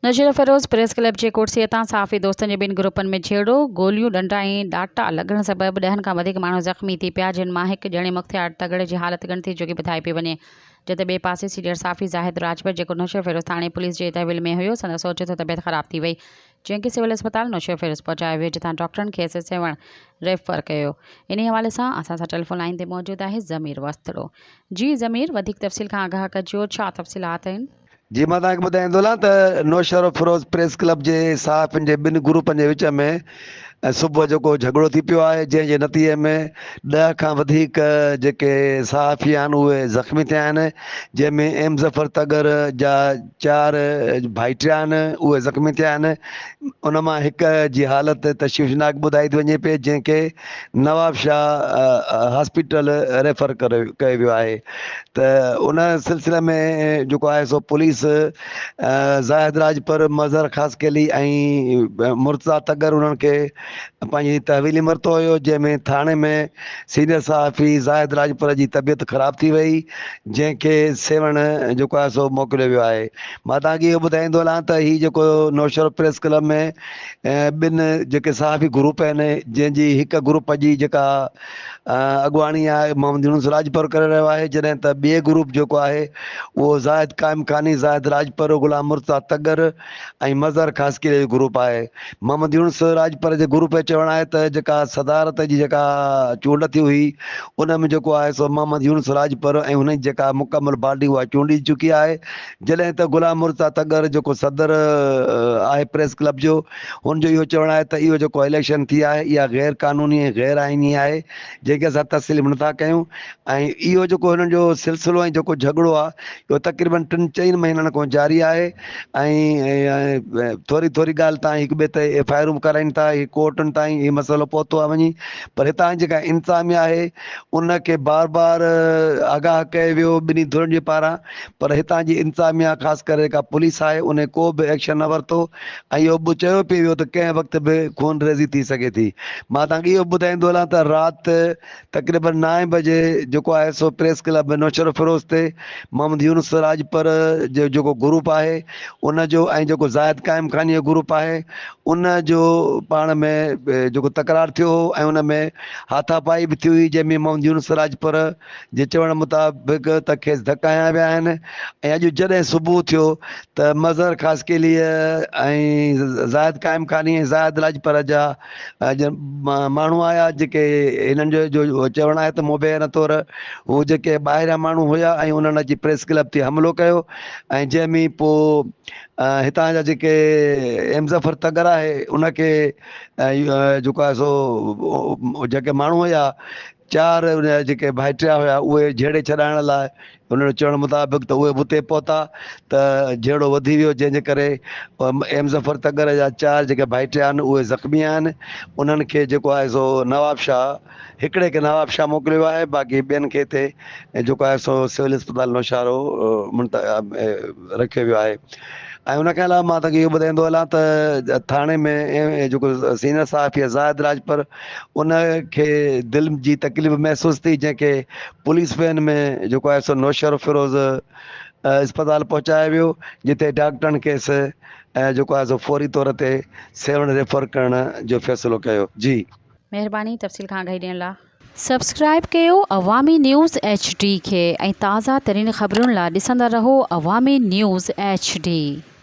Naushahro Feroze press club جي ڪرسيء تان صحافي دوستن جي ٻن گروپن ۾ جهيڙو، گوليون، ڏنڊا ۽ ڏاٽا لڳڻ سبب ڏهن کان وڌيڪ ماڻهو زخمي ٿي پيا، جن مان هڪ ڄڻي مختيار تڳڙ جي حالت ڳڻتي جوڳي ٻڌائي پئي وڃي. جڏهن ته ٻئي پاسي سينيئر صحافي زاهد راڄپر جيڪو نوشهروفيروز ٿاڻي پوليس جي تحويل ۾ هيو، سندس اوچتو طبيعت خراب ٿي وئي، جنهن کي سول اسپتال نوشهروفيروز پهچايو ويو، جتان ڊاڪٽرن کيس سيوهڻ ريفر ڪيو. انهي حوالي سان اسان سان ٽيليفون لائين تي موجود آهي ضمير وسطڙو. جي ضمير وڌيڪ تفصيل کان آگاهه ڪجو ڇا تفصيلات آهن؟ جي مان توهان کي ٻڌائيندو هلان ته نوشهروفيروز پريس ڪلب جي صحافين جي ٻن گروپن جي وچ ۾ صبح جيڪو جهڳڙو ٿي پيو آهي جنهن جي نتيجي ۾ ڏهه کان وڌيڪ جيڪي صحافي آهن اهي زخمي ٿيا آهن جنهن ۾ ايم ظفر تڳر جا چار ڀائٽيا آهن اهي زخمي ٿيا آهن ان مان هڪ جي حالت تشويشناڪ ٻڌائي ٿي وڃي پئي جنهن کي نوابشاهه هاسپيٽل ريفر ڪيو ويو آهي ته ان سلسلي ۾ جيڪو آهي سو پوليس زاهد راڄپر، مظهر خاصخيلي ۽ مرتضيٰ تڳر انهن کي پنهنجي تحويلي ۾ ورتو هيو جنهن ۾ ٿاڻي ۾ سينيئر صحافي زاهد راڄپر جي طبيعت خراب ٿي وئي جنهن کي سيوهڻ جيڪو آهي سو موڪليو ويو آهي مان توهان کي اهو ٻڌائيندو هلان ته هي جيڪو نوشهرو پريس ڪلب ۾ ٻن جيڪي صحافي گروپ آهن جنهن جي هڪ گروپ جي جيڪا اڳواڻي آهي محمد يونس راڄپر ڪري رهيو آهي جڏهن ته ٻئي گروپ جيڪو آهي اهو زاهد قائم خاني، زاهد راڄپر، غلام مرتضيٰ تڳر ۽ مظهر خاصخيلي جو گروپ آهي. محمد يونس راڄپر جي گروپ جو چوڻ آهي ته جيڪا صدارت جي جيڪا چونڊ ٿي هئي ان ۾ جيڪو آهي سو محمد يونس راڄپر ۽ هن جي جيڪا مڪمل باڊي اها چونڊجي چڪي آهي جڏهن ته غلام مرتضيٰ تڳر جيڪو صدر آهي پريس ڪلب جو هن جو اهو چوڻ آهي ته اهو جيڪو اليڪشن ٿي آهي اها غير قانوني ۽ غير آئيني آهي جنهن کي اسان تسليم نٿا ڪيون ۽ اهو جيڪو هنن جو سلسلو ۽ جيڪو جهڳڙو آهي اهو تقريبن ٽن چئن مهينن کان جاري آهي ۽ ٿوري ٿوري ڳالهه تان هڪ ٻئي تي ايف I آرون ڪرائين ٿا هي ڪورٽن تائين هي مسئلو پهتو آهي وڃي پر هتان جيڪا انتظاميا آهي ان کي بار بار آگاهه ڪيو ويو ٻنهي ڌرين جي پاران پر هتان جي انتظاميا خاص ڪري جيڪا پوليس آهي ان ڪو به ايڪشن نه ورتو ۽ اهو به چيو پئي ويو ته ڪنهن وقت به خون ريزي ٿي سگهي ٿي. مان توهان کي اهو به ٻڌائيندو هلان ته رات تقريبن نائين بجي جيڪو آهي سو پريس ڪلب ۾ نوشهروفيروز تي محمد يونس راڄپر جو جيڪو گروپ آهي ان جو ۽ جيڪو زاهد قائم خاني جو گروپ آهي ان جو پاڻ ۾ جيڪو تڪرار ٿيو هو ۽ ان ۾ هاٿاپائي به ٿي هئي جنهن ۾ محمد يونس راڄپر جي چوڻ مطابق ته کيس ڌڪ هنيا ويا آهن ۽ اڄ جڏهن صبح ٿيو ته مظهر خاصخيليء ۽ زاهد قائم خاني ۽ زاهد راڄپر جا ماڻهو آيا جيڪي هنن جو جو چوڻ آهي ته مبينا طور هو جيڪي ٻاهريان ماڻهو هيا ۽ انهن اچي پريس ڪلب تي حملو ڪيو ۽ جنهن ۾ پوء هتان جا جيڪي ايم ظفر تڳر آهي ان کي جيڪو آهي سو جيڪي ماڻهو هيا چار ان جا جيڪي ڀائٽيا هيا اهي جهيڙي ڇڏائڻ لاء انهن جي چوڻ مطابق ته اهي به اتي پهتا ته جهيڙو وڌي ويو جنهن جي ڪري ايم ظفر تڳر جا چار جيڪي ڀائٽيا آهن اهي زخمي آهن انهن کي جيڪو آهي سو نوابشاهه هڪڙي کي نوابشاهه موڪليو آهي باقي ٻين کي هتي جيڪو آهي سو سول اسپتال نوشهرو رکيو ويو آهي ۽ ان کان علاوه مان توهان کي اهو ٻڌائيندو هلان ته ٿاڻي ۾ جيڪو سينئر صحافي زاهد راڄپر ان کي دل جي تڪليف محسوس ٿي جنهن کي پوليس وين ۾ جيڪو آهي سو نوشهروفيروز اسپتال پهچايو ويو جتي ڊاڪٽرن کيس جيڪو آهي سو فوري طور تي سيوهڻ ريفر ڪرڻ جو فيصلو ڪيو جي. مهرباني تفصيل کان آگاهي ڏيڻ لا. سبسڪرائب ڪيو عوامي نيوز ايڇ ڊي کي ۽ تازه ترين خبرن لا ڏسندا رهو عوامي نيوز ايڇ ڊي.